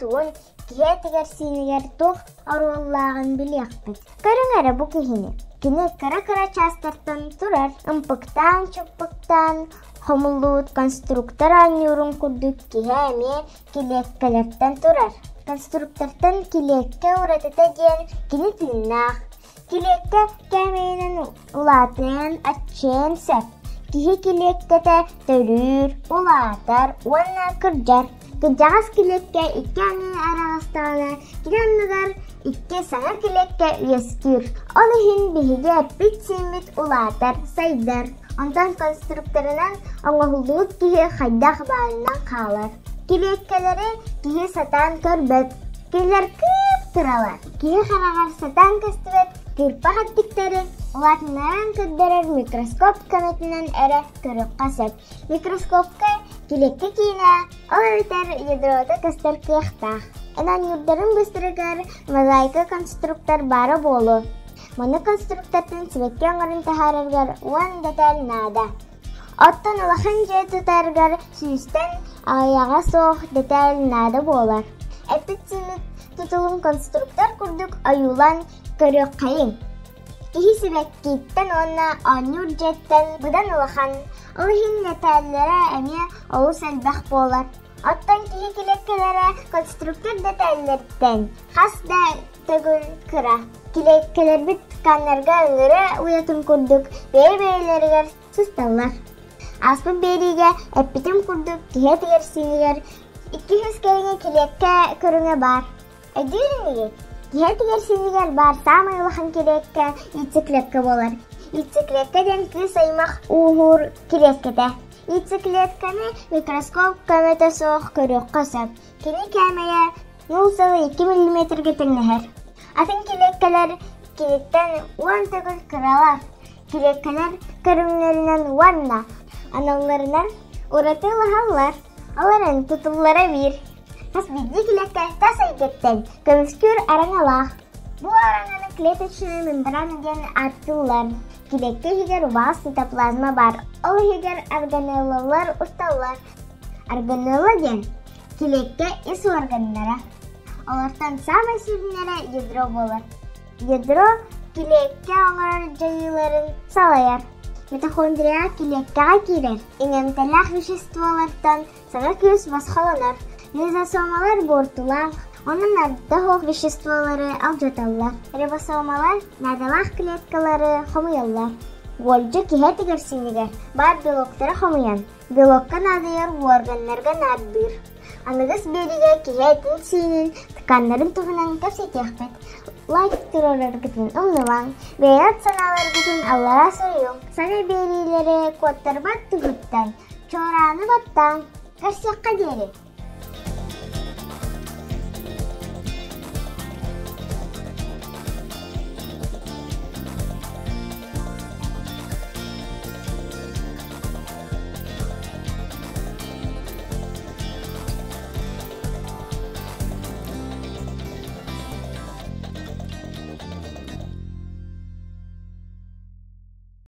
тугун, киһи этигэр-сиинигэр туох оруоллааҕын билиэхпит. Көрүҥ эрэ бу киһини. Кини кыра-кыра чаастартан турар, ымпыктаан-чымпыктаан хомуллубут конструктор оонньуурун курдук киһи эмиэ килиэккэлэртэн турар. Конструктортан килиэккэ уратыта диэн кини тыыннаах. Килиэккэ кээмэйинэн улаатыан, аччыан сөп. Киһи килиэккэтэ төрүүр, улаатар уонна кырдьар. Кырдьаҕас килиэккэ икки аҥыы араҕастаҕына, кини анныгар икки саҥа килиэккэ үөскүүр. Ол иһин биһиги эппит-сииммит улаатар, сайдар. Онтон конструкторынан оҥоһуллубут киһи хайдах баарынан хаалар. Килиэккэлэри киһи сатаан көрбөт. Кинилэр кыып-кыралар. Киһи хараҕар сатаан көстүбэт кыырпах эттиктэри улаатыннаран көрдөрөр микроскоп көмөтүнэн эрэ көрүөххэ сөп. Микроскопка килиэккэ киинэ, ол эбэтэр ядрота көстөр кыахтаах. Эн оонньуурдарын быстарыгар мозаика конструктор баара буолуо. Маны конструктортан сибэкки оҥорон таһаараргар уон дэтэл наада. Оттон улахан дьиэ тутаргар сүүстэн аҕыйаҕа суох дэтэл наада буолар. Эппит-сииммит тутулун конструктор курдук ойуулаан көрүөххэйиҥ. Киһи сибэккиттэн уонна оонньуур дьиэттэн быдан улахан, ол иһин дэтээллэрэ эмиэ олус элбэх буолар. Оттон киһи килиэккэлэрэ конструктор дэтээллэриттэн хас да төгүл кыра. Килиэккэлэрбит тканнарга ыҥырыа уйатын курдук бэйэ-бэйэлэригэр сысталлар. Ааспыт биэриигэ эппитим курдук киһи этигэр-сиинигэр икки кэриҥэ килиэккэ көрүҥэ баар. Өйдүүр инигит? Киһи этигэр-сиинигэр баар саамай улахан килиэккэ яйцеклетка буолар. Яйцеклетка диэн кыыс аймах ууһуур килиэккэтэ. Яйцеклетканы микроскоп көмөтө суох көрүөххэ сөп. Кини кээмэйэ 0,2 миллиметргэ тэҥнэһэр. Атын килиэккэлэр киниттэн уон төгүл кыралар. Килиэккэлэр көрүҥнэринэн уонна аналларынан уратылаһаллар. Ол эрэн тутуллара биир. Хас биирдии килиэккэ тас эйгэттэн көмүскүүр араҥалаах. Бу араҥаны клеточная мембрана диэн ааттыыллар. Килиэккэ иһигэр убаҕас цитоплазма баар, ол иһигэр органеллалар усталлар. Органелла диэн килиэккэ ис уорганнара. Олортон саамай сүрүннэрэ ядро буолар. Ядро килиэккэ оҥорор дьайыыларын салайар. Митохондрия килиэккэҕэ киирэр, иҥэмтэлээх веществолартан Саҥа күүс босхолонор, лизосомалар буортулаах, онон наадата суох веществолары алдьаталлар. Рибосомалар наадалаах клеткалары хомуйаллар. Уолдьа киһи этигэр-сиинигэр баар белоктары хомуйан, белокка наадыйар уорганнарга наардыыр. Аныгыс биэриигэ киһи этин-сиинин тканнарын туһунан кэпсэтиэхпит. Лайк туруораргытын умнумаҥ, бэйэҕит санааларгытын аллараа суруйуҥ. Саҥа биэриилэри куоттарбат туһуттан Чуорааны баттаан, көрсүөххэ диэри.